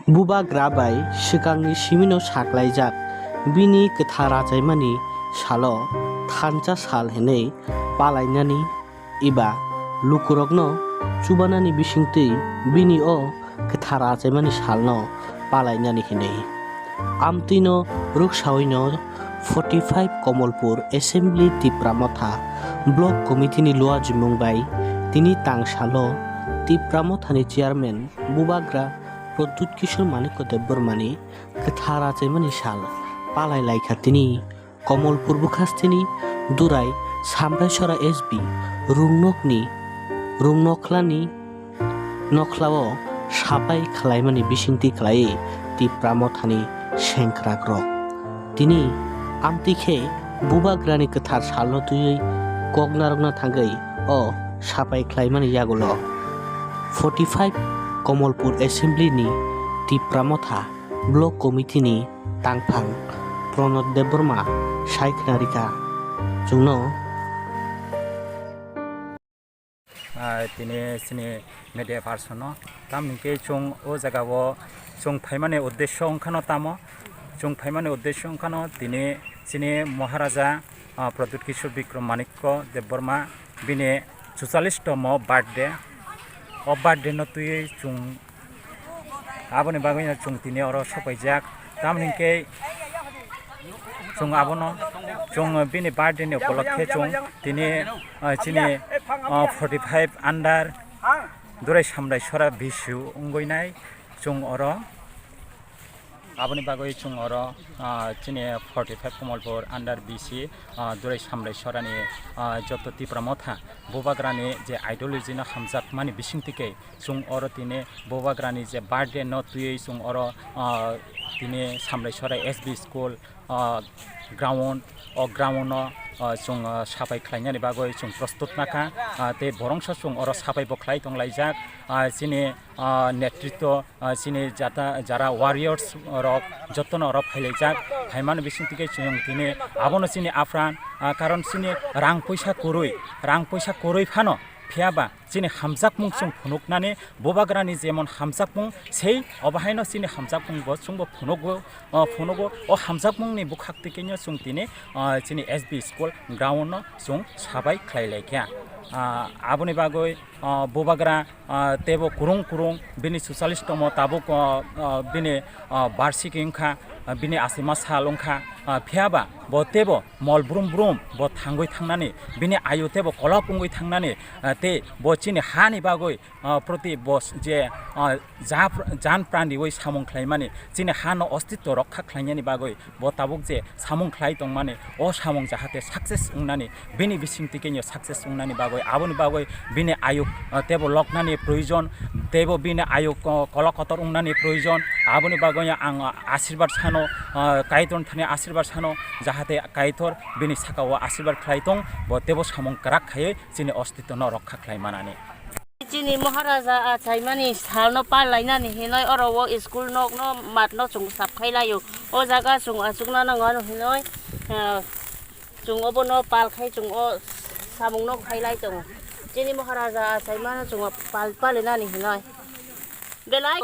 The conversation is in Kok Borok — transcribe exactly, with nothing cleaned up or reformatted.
Bubagra bai swkangni simino saklaijak bini kwthar achaimani salo thansa sal hwnwi palainani eba lukurokno chubanani bisingtwi bini o kwthar achaimani salno palainani hwnwi. Amtwino rwksawino forty five Komolpur Assembly Tipra Motha Block Committee ni luajimung bai tini tang salo Tipra Mothani Chairman Bubagra Pradyut Kishore Manikya Debbarmani kwthar achaimani sal palai laikha tini Komolpur bwkhasteni Durai Samraisora S B Rungnokni Rungnokhlani nokhlao sapai khlaimani bisingtwi khlaiwi Tipra Mothani sengkrakrok. Tini amtwi khe Bubagrani kwthar salno twiwi kok narwkna thangwi o sapai khlaimani yagulo forty five Komolpur Assembly ni Tipra Motha Block Committee ni tangphang Pranod Debbarma sai khna rikha chwngno. Ah, tini chini media person no, tamni hwnkhe chwng o jaga o chwng phaimani uddesyo wngkhano tamo, chwng phaimani uddesyo wngkhano tini chini Maharaja, ah, Pradyut Kishore Bikram Manikya Debbarma bini chuchallish tomo birthday. O birthday no twiwi chwng Aboni bagwino chwng tini oro sopaijak. Tamoni hwnkhe chwng abono, chwng bini birthday ni upolokhe chwng tini, ah, chini, ah, forty five under Durai Samraisora B C wngwi nai chwng oro. Aboni bagwi chwng oro, ah, chini forty five Komolpur under B C, ah, Durai Samraisorani, ah, joto Tipra Motha Bubagrani je ideology no hamjakmani bisingtwi khe chwng oro tini Bubagrani je birthday no twiwi chwng oro, ah, tini Samraisora S B school, ah, ground, o ground no, ah, chwng, ah, sapai khlainani bagwi chwng prostut nakha, ah, tei borongsa chwng oro sapai bo khlai tonglaijak, ah, chini, ah, netritwo, ah, chini jata, jara warriors rok jotono oro phailaijak, phaimani bisingtwi khe chwng tini abono chini apran, ah, karon chini rang puisa kwrwi, rang puisa kwrwi phano, phiya ba chini hamjakmung chwng phunuknani, Bubagrani jemon hamjakmung sei, obo haino chini hamjakmung bo chwngbo phunugo, o phunugo. O hamjakmungni bwkhaktwi khenyo chwng tini, ah, chini S B school ground no chwng sabai khlai laikha. Ah, aboni bagwi, ah, Bubagra, ah, teibo kwrwng kwrwng bini chuchallish tomo tabuk, ah, ah, bini, ah, barsikhi wngkha, ah, bini asima sal wngkha, ah, phiya ba bo teibo mol brum brum bo thangwi thangnani, bini ayu teibo kolok wngwi thangnani, ah, tei bo chini hani bagwi, ah, proti bos je, ah, ja pr-, jan pran riwi samung khlaimani, chini ha no ostitwo rokha khlainani bagwi bo tabuk je samung khlai tongmani, o samung jahate success wngnani, bini bisingtwi khenyo success wngnani bagwi, aboni bagwi bini ayuk, ah, teibo loknani proyojon, teibo bini ayuk, ah, kolok kotor wngnani proyojon, aboni bagwi ang asirwad sano, ah, Kaitorni thani asirwad sano, jahate Kaitor bini saka o asirwad khlai tong, bo teibo samung kwrak khaiwi chini ostitwo no rokha khlai manani. Chini Maharaja achaimani salno palainani hinoi oro o school nokno matno chwng sap khai laio. O jaga chwng achukna nango ano hinoi, ah, chwng obono pal khai chwng o samungno khai lai tongo. Chini Maharaja achaimano chwng pal palinani hinoi. Belai.